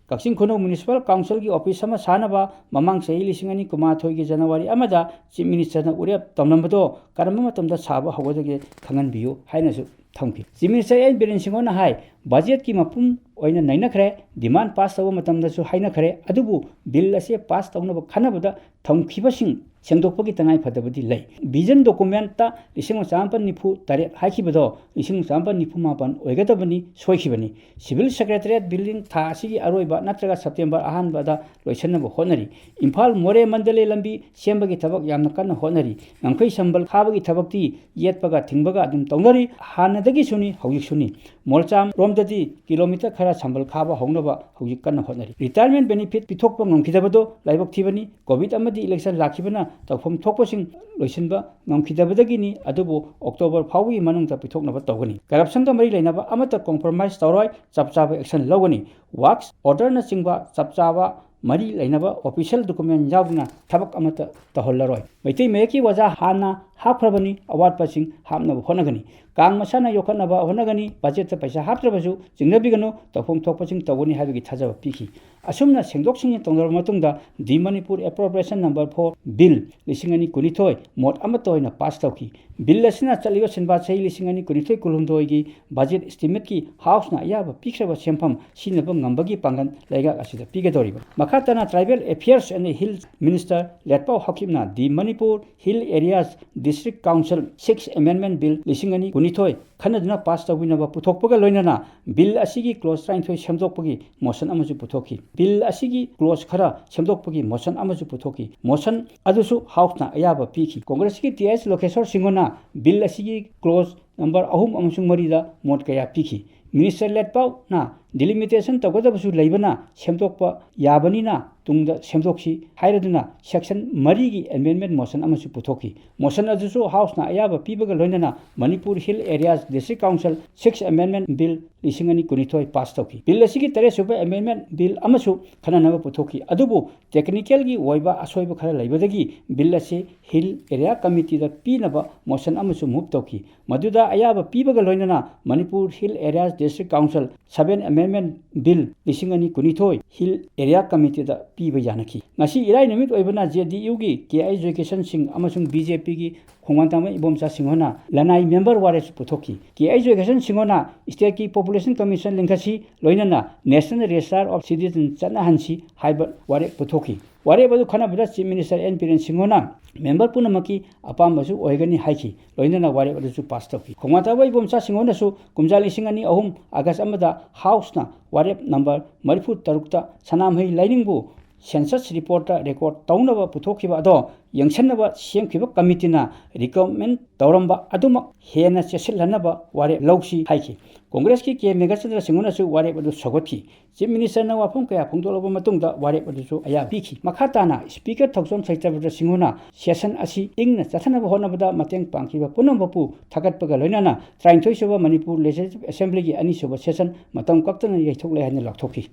ꯀꯛꯆꯤꯡ ꯈꯨꯅꯧ ꯃ꯭ꯌꯨꯅꯤꯁꯤꯄꯥꯜ ꯀꯥꯎꯟꯁꯤꯜꯒꯤ ꯑꯣꯐꯤꯁ ꯑꯃ ꯁꯥꯅꯕ ꯃꯃꯥꯡ ꯆꯍꯤ ꯂꯤꯁꯤꯡ ꯑꯅꯤ ꯀꯨꯟꯃꯥꯊꯣꯏꯒꯤ ꯖꯅꯋꯥꯔꯤ ꯑꯃꯗ ꯆꯤꯐ ꯃꯤꯅꯤꯁꯇꯔꯅ ꯎꯔꯦꯞ ꯇꯧꯂꯝꯕꯗꯣ ꯀꯔꯝꯕ ꯃꯇꯝꯗ ꯁꯥꯕ ꯍꯧꯒꯗꯒꯦ ꯈꯪꯍꯟꯕꯤꯌꯨ ꯍꯥꯏꯅꯁꯨ ꯊꯝꯈꯤ꯫ ꯆꯤꯐ ꯃꯤꯅꯤꯁꯇꯔ ꯑꯦꯟ ꯕꯤꯔꯦꯟ ꯁꯤꯡꯍꯣꯅ ꯍꯥꯏ, ꯕꯖꯦꯠꯀꯤ ꯃꯄꯨꯝ ꯑꯣꯏꯅ ꯅꯩꯅꯈ꯭ꯔꯦ, ꯗꯤꯃꯥꯟ ꯄꯥꯁ ꯇꯧꯕ ꯃꯇꯝꯗꯁꯨ ꯍꯥꯏꯅꯈ꯭ꯔꯦ, ꯑꯗꯨꯕꯨ ꯕꯤꯜ ꯑꯁꯦ ꯄꯥꯁ ꯇꯧꯅꯕ ꯈꯟꯅꯕꯗ ꯊꯝꯈꯤꯕꯁꯤꯡ ꯁꯦꯡꯗꯣꯛꯄꯒꯤ ꯇꯉꯥꯏ ꯐꯗꯕꯗꯤ ꯂꯩ꯫ ꯚꯤꯖꯟ ꯗꯣꯀꯨꯃꯦꯟꯠꯇ ꯂꯤꯁꯤꯡ ꯑꯃ ꯆꯥꯃꯥꯄꯟ ꯅꯤꯐꯨ ꯇꯔꯦꯠ ꯍꯥꯏꯈꯤꯕꯗꯣ ꯂꯤꯁꯤꯡ ꯑꯃ ꯆꯥꯃꯥꯄꯟ ꯅꯤꯐꯨ ꯃꯥꯄꯟ ꯑꯣꯏꯒꯗꯕꯅꯤ, ꯁꯣꯏꯈꯤꯕꯅꯤ꯫ ꯁꯤꯚꯤꯜ ꯁꯦꯀ꯭ꯔꯦꯇꯔꯤꯌꯦꯠ ꯕꯤꯜꯗꯤꯡ ꯊꯥ ꯑꯁꯤꯒꯤ ꯑꯔꯣꯏꯕ ꯅꯠꯇ꯭ꯔꯒ ꯁꯦꯞꯇꯦꯝꯕꯔ ꯑꯍꯥꯟꯕꯗ ꯂꯣꯏꯁꯤꯟꯅꯕ ꯍꯣꯠꯅꯔꯤ꯫ ꯏꯝꯐꯥꯜ ꯃꯣꯔꯦ ꯃꯟꯗꯂꯦ ꯂꯝꯕꯤ ꯁꯦꯝꯕꯒꯤ ꯊꯕꯛ ꯌꯥꯝꯅ ꯀꯟꯅ ꯍꯣꯠꯅꯔꯤ꯫ ꯉꯝꯈꯩ ꯁꯝꯕꯜ ꯈꯥꯕꯒꯤ ꯊꯕꯛꯇꯤ ꯌꯦꯠꯄꯒ ꯊꯤꯡꯕꯒ ꯑꯗꯨꯝ ꯇꯧꯅꯔꯤ꯫ ꯍꯥꯟꯅꯗꯒꯤꯁꯨꯅꯤ, ꯍꯧꯖꯤꯛꯁꯨꯅꯤ꯫ ꯃꯣꯜꯆꯥꯝ ꯔꯣꯝꯗꯗꯤ ꯀꯤꯂꯣꯃꯤꯇꯔ ꯈꯔ ꯁꯝꯕꯜ ꯈꯥꯕ ꯍꯧꯅꯕ ꯍꯧꯖꯤꯛ ꯀꯟꯅ ꯍꯣꯠꯅꯔꯤ꯫ ꯔꯤꯇꯥꯌꯔꯃꯦꯟ ꯕꯦꯅꯤꯐꯤꯠ ꯄꯤꯊꯣꯛꯄ ꯉꯝꯈꯤꯗꯕꯗꯣ ꯂꯥꯏꯕꯛ ꯊꯤꯕꯅꯤ꯫ ꯀꯣꯚꯤꯗ ꯑꯃꯗꯤ ꯏꯂꯦꯛꯁꯟ ꯂꯥꯛꯈꯤꯕꯅ ꯇꯧꯐꯝ ꯊꯣꯛꯄꯁꯤꯡ ꯂꯣꯏꯁꯤꯟꯕ ꯉꯝꯈꯤꯗꯕꯗꯒꯤꯅꯤ, ꯑꯗꯨꯕꯨ ꯑꯣꯛꯇꯣꯕꯔ ꯐꯥꯎꯕꯒꯤ ꯃꯅꯨꯡꯗ ꯄꯤꯊꯣꯛꯅꯕ ꯇꯧꯒꯅꯤ꯫ ꯀꯔꯞꯁꯟꯒ ꯃꯔꯤ ꯂꯩꯅꯕ ꯑꯃꯠꯇ ꯀꯣꯝꯄ꯭ꯔꯣꯃꯥꯏꯁ ꯇꯧꯔꯣꯏ, ꯆꯞ ꯆꯥꯕ ꯑꯦꯛꯁꯟ ꯂꯧꯒꯅꯤ꯫ ꯋꯥꯛꯁ ꯑꯣꯔꯗꯔꯅꯆꯤꯡꯕ ꯆꯞ ꯆꯥꯕ ꯃꯔꯤ ꯂꯩꯅꯕ ꯑꯣꯐꯤꯁꯤꯌꯦꯜ ꯗꯣꯀꯨꯃꯦꯟ ꯌꯥꯎꯗꯅ ꯊꯕꯛ ꯑꯃꯠꯇ ꯇꯧꯍꯜꯂꯔꯣꯏ꯫ ꯃꯩꯇꯩ ꯃꯌꯦꯛꯀꯤ ꯑꯣꯖꯥ ꯍꯥꯟꯅ ꯍꯥꯞꯈ꯭ꯔꯕꯅꯤ, ꯑꯋꯥꯠꯄꯁꯤꯡ ꯍꯥꯞꯅꯕ ꯍꯣꯠꯅꯒꯅꯤ꯫ ꯀꯥꯡ ꯃꯁꯥꯟꯅ ꯌꯣꯛꯈꯠꯅꯕ ꯍꯣꯠꯅꯒꯅꯤ꯫ ꯕꯖꯦꯠꯇ ꯄꯩꯁꯥ ꯍꯥꯞꯇ꯭ꯔꯕꯁꯨ ꯆꯤꯡꯅꯕꯤꯒꯅꯨ, ꯇꯧꯐꯝ ꯊꯣꯛꯄꯁꯤꯡ ꯇꯧꯒꯅꯤ ꯍꯥꯏꯕꯒꯤ ꯊꯥꯖꯕ ꯄꯤꯈꯤ꯫ ꯑꯁꯨꯝꯅ ꯁꯦꯡꯗꯣꯛ ꯁꯦꯡꯖꯤꯟ ꯇꯧꯅꯔꯕ ꯃꯇꯨꯡꯗ ꯗꯤ ꯃꯅꯤꯄꯨꯔ ꯑꯦꯄ꯭ꯔꯣꯄ꯭ꯔꯤꯌꯦꯁꯟ ꯅꯝꯕꯔ ꯐꯣꯔ ꯕꯤꯜ ꯂꯤꯁꯤꯡ ꯑꯅꯤ ꯀꯨꯟꯅꯤꯊꯣꯏ ꯃꯣꯠ ꯑꯃꯠꯇ ꯑꯣꯏꯅ ꯄꯥꯁ ꯇꯧꯈꯤ꯫ ꯕꯤꯜ ꯑꯁꯤꯅ ꯆꯠꯂꯤꯕ ꯁꯦꯟꯕꯥ ꯆꯍꯤ ꯂꯤꯁꯤꯡ ꯑꯅꯤ ꯀꯨꯟꯅꯤꯊꯣꯏ ꯀꯨꯟꯍꯨꯝꯗꯣꯏꯒꯤ ꯕꯖꯦꯠ ꯏꯁꯇꯤꯃꯦꯠꯀꯤ ꯍꯥꯎꯁꯅ ꯑꯌꯥꯕ ꯄꯤꯈ꯭ꯔꯕ ꯁꯦꯟꯐꯝ ꯁꯤꯖꯤꯟꯅꯕ ꯉꯝꯕꯒꯤ ꯄꯥꯡꯒꯜ ꯂꯩꯉꯥꯛ ꯑꯁꯤꯗ ꯄꯤꯒꯗꯧꯔꯤꯕ꯫ ꯃꯈꯥ ꯇꯥꯅ Tribal Affairs and Hills Minister Letpao ꯍꯥꯀꯤꯝꯅ the Manipur hill areas District Council Six Amendment Bill ꯂꯤꯁꯤꯡ ꯑꯅꯤ ꯀꯨꯟꯅꯤꯊꯣꯏ ꯈꯟꯅꯗꯨꯅ ꯄꯥꯁ ꯇꯧꯕꯤꯅꯕ ꯄꯨꯊꯣꯛꯄꯒ ꯂꯣꯏꯅꯅ ꯕꯤꯜ ꯑꯁꯤꯒꯤ ꯀ꯭ꯂꯣꯖ ꯇꯔꯥꯅꯤꯊꯣꯏ ꯁꯦꯝꯗꯣꯛꯄꯒꯤ ꯃꯣꯁꯟ ꯑꯃꯁꯨ ꯄꯨꯊꯣꯛꯈꯤ꯫ ꯕꯤꯜ ꯑꯁꯤꯒꯤ ꯀ꯭ꯂꯣꯖ ꯈꯔ ꯁꯦꯝꯗꯣꯛꯄꯒꯤ ꯃꯣꯁꯟ ꯑꯃꯁꯨ ꯄꯨꯊꯣꯛꯈꯤ꯫ ꯃꯣꯁꯟ ꯑꯗꯨꯁꯨ ꯍꯥꯎꯁꯅ ꯑꯌꯥꯕ ꯄꯤꯈꯤ꯫ ꯀꯣꯡꯒ꯭ꯔꯦꯁꯀꯤ ꯇꯤ ꯑꯩꯆ ꯂꯣꯀꯦꯁꯣꯔ ꯁꯤꯡꯍꯣꯅ ꯕꯤꯜ ꯑꯁꯤꯒꯤ ꯀ꯭ꯂꯣꯖ ꯅꯝꯕꯔ ꯑꯍꯨꯝ ꯑꯃꯁꯨꯡ ꯃꯔꯤꯗ ꯃꯣꯠ ꯀꯌꯥ ꯄꯤꯈꯤ꯫ ꯃꯤꯅꯤꯁꯇꯔ ꯂꯦꯠꯄꯥꯎꯅ ꯗꯤꯂꯤꯃꯤꯇꯦꯁꯟ ꯇꯧꯒꯗꯕꯁꯨ ꯂꯩꯕꯅ ꯁꯦꯝꯗꯣꯛꯄ ꯌꯥꯕꯅꯤꯅ ꯇꯨꯡꯗ ꯁꯦꯝꯗꯣꯛꯁꯤ ꯍꯥꯏꯔꯗꯨꯅ ꯁꯦꯛꯁꯟ ꯃꯔꯤꯒꯤ ꯑꯦꯃꯦꯟꯃꯦꯟ ꯃꯣꯁꯟ ꯑꯃꯁꯨ ꯄꯨꯊꯣꯛꯈꯤ꯫ ꯃꯣꯁꯟ ꯑꯗꯨꯁꯨ ꯍꯥꯎꯁꯅ ꯑꯌꯥꯕ ꯄꯤꯕꯒ ꯂꯣꯏꯅꯅ Manipur hill areas district council six ꯑꯦꯃꯦꯟꯃꯦꯟ ꯕꯤꯜ ꯂꯤꯁꯤꯡ ꯑꯅꯤ ꯀꯨꯟꯅꯤꯊꯣꯏ ꯄꯥꯁ ꯇꯧꯈꯤ꯫ ꯕꯤꯜ ꯑꯁꯤꯒꯤ ꯇꯔꯦꯠꯁꯨꯕ ꯑꯦꯃꯦꯟꯃꯦꯟ ꯕꯤꯜ ꯑꯃꯁꯨ ꯈꯟꯅꯅꯕ ꯄꯨꯊꯣꯛꯈꯤ꯫ ꯑꯗꯨꯕꯨ ꯇꯦꯛꯅꯤꯀꯦꯜꯒꯤ ꯑꯣꯏꯕ ꯑꯁꯣꯏꯕ ꯈꯔ ꯂꯩꯕꯗꯒꯤ ꯕꯤꯜ ꯑꯁꯤ ꯍꯤꯜ ꯑꯦꯔꯤꯌꯥ ꯀꯃꯤꯇꯤꯗ ꯄꯤꯅꯕ ꯃꯣꯁꯟ ꯑꯃꯁꯨ ꯃꯨꯚ ꯇꯧꯈꯤ꯫ ꯃꯗꯨꯗ ꯑꯌꯥꯕ ꯄꯤꯕꯒ ꯂꯣꯏꯅꯅ Manipur hill areas district council seven ꯑꯦꯃꯦꯟꯃꯦꯟ ꯕꯤꯜ ꯂꯤꯁꯤꯡ ꯑꯅꯤ ꯀꯨꯟꯅꯤꯊꯣꯏ ꯍꯤꯜ ꯑꯦꯔꯤꯌꯥ ꯀꯃꯤꯇꯤꯗ ꯄꯤꯕ ꯌꯥꯅꯈꯤ꯫ ꯉꯁꯤ ꯏꯔꯥꯏ ꯅꯨꯃꯤꯠ ꯑꯣꯏꯕꯅ ꯖꯦ ꯗꯤ ꯌꯨꯒꯤ, ꯀꯦ ꯑꯥꯏ ꯖꯣꯏꯀꯤꯁꯟ ꯁꯤꯡ ꯑꯃꯁꯨꯡ ꯕꯤ ꯖꯦ ꯄꯤꯒꯤ ꯈꯣꯡꯕꯥꯟ ꯇꯥꯡꯕ ꯏꯕꯣꯝꯆꯥ ꯁꯤꯡꯍꯣꯅ ꯂꯅꯥꯏ ꯃꯦꯝꯕꯔ ꯋꯥꯔꯦꯞꯁꯨ ꯄꯨꯊꯣꯛꯈꯤ꯫ ꯀꯦ ꯑꯥꯏ ꯖꯣꯏꯀꯤꯁꯟ ꯁꯤꯡꯍꯣꯅ ꯁ꯭ꯇꯦꯠꯀꯤ ꯄꯣꯄꯨꯂꯦꯁꯟ ꯀꯃꯤꯁꯟ ꯂꯤꯡꯈꯠꯁꯤ ꯂꯣꯏꯅꯅ ꯅꯦꯁꯅꯦꯜ ꯔꯦꯖꯤꯁꯇꯥꯔ ꯑꯣꯐ ꯁꯤꯇꯤꯖꯟ ꯆꯠꯅꯍꯟꯁꯤ ꯍꯥꯏꯕ ꯋꯥꯔꯦꯞ ꯄꯨꯊꯣꯛꯈꯤ꯫ ꯋꯥꯔꯦꯞ ꯑꯗꯨ ꯈꯟꯅꯕꯗ ꯆꯤꯐ ꯃꯤꯅꯤꯁꯇꯔ ꯑꯦꯟ ꯕꯤꯔꯦꯟ ꯁꯤꯡꯍꯣꯅ ꯃꯦꯝꯕꯔ ꯄꯨꯝꯅꯃꯛꯀꯤ ꯑꯄꯥꯝꯕꯁꯨ ꯑꯣꯏꯒꯅꯤ ꯍꯥꯏꯈꯤ꯫ ꯂꯣꯏꯅꯅ ꯋꯥꯔꯦꯞ ꯑꯗꯨꯁꯨ ꯄꯥꯁ ꯇꯧꯈꯤ꯫ ꯈꯣꯡꯕꯥꯟ ꯇꯥꯡꯕ ꯏꯕꯣꯝꯆꯥ ꯁꯤꯡꯍꯣꯅꯁꯨ ꯀꯨꯝꯖꯥ ꯂꯤꯁꯤꯡ ꯑꯅꯤ ꯑꯍꯨꯝ ꯑꯥꯒꯁ ꯑꯃꯗ ꯍꯥꯎꯁꯅ ꯋꯥꯔꯦꯞ ꯅꯝꯕꯔ ꯃꯔꯤꯐꯨ ꯇꯔꯨꯛꯇ ꯁꯅꯥꯃꯍꯤ ꯂꯥꯏꯅꯤꯡꯕꯨ ꯁꯦꯟꯁꯁ ꯔꯤꯄꯣꯔꯠꯇ ꯔꯦꯀꯣꯔꯠ ꯇꯧꯅꯕ ꯄꯨꯊꯣꯛꯈꯤꯕ ꯑꯗꯣ ꯌꯦꯡꯁꯤꯟꯅꯕ ꯁꯦꯝꯈꯤꯕ ꯀꯃꯤꯇꯤꯅ ꯔꯤꯀꯃꯦꯟ ꯇꯧꯔꯝꯕ ꯑꯗꯨꯃꯛ ꯍꯦꯟꯅ ꯆꯦꯠꯁꯤꯜꯍꯟꯅꯕ ꯋꯥꯔꯦꯞ ꯂꯧꯁꯤ ꯍꯥꯏꯈꯤ꯫ ꯀꯣꯡꯒ꯭ꯔꯦꯁꯀꯤ ꯀꯦ ꯃꯦꯘꯆꯟꯗ꯭ꯔ ꯁꯤꯡꯍꯅꯁꯨ ꯋꯥꯔꯦꯞ ꯑꯗꯨ ꯁꯧꯒꯠꯈꯤ꯫ ꯆꯤꯐ ꯃꯤꯅꯤꯁꯇꯔꯅ ꯋꯥꯐꯝ ꯀꯌꯥ ꯐꯣꯡꯗꯣꯛꯂꯕ ꯃꯇꯨꯡꯗ ꯋꯥꯔꯦꯞ ꯑꯗꯨꯁꯨ ꯑꯌꯥꯕ ꯄꯤꯈꯤ꯫ ꯃꯈꯥ ꯇꯥꯅ ꯁ꯭ꯄꯤꯀꯔ ꯊꯧꯖꯣꯝ ꯁꯩꯇꯕ꯭ꯔꯇ ꯁꯤꯡꯍꯅ ꯁꯦꯁꯟ ꯑꯁꯤ ꯏꯪꯅ ꯆꯠꯊꯅꯕ ꯍꯣꯠꯅꯕꯗ ꯃꯇꯦꯡ ꯄꯥꯡꯈꯤꯕ ꯄꯨꯝꯅꯃꯛꯄꯨ ꯊꯥꯒꯠꯄꯒ ꯂꯣꯏꯅꯅ ꯇꯔꯥꯅꯤꯊꯣꯏꯁꯨꯕ ꯃꯅꯤꯄꯨꯔ ꯂꯦꯖꯤꯁꯂꯦꯇꯤꯚ ꯑꯦꯁꯦꯝꯕ꯭ꯂꯤꯒꯤ ꯑꯅꯤꯁꯨꯕ ꯁꯦꯁꯟ ꯃꯇꯝ ꯀꯛꯇꯅ ꯌꯩꯊꯣꯛꯂꯦ ꯍꯥꯏꯅ ꯂꯥꯎꯊꯣꯛꯈꯤ꯫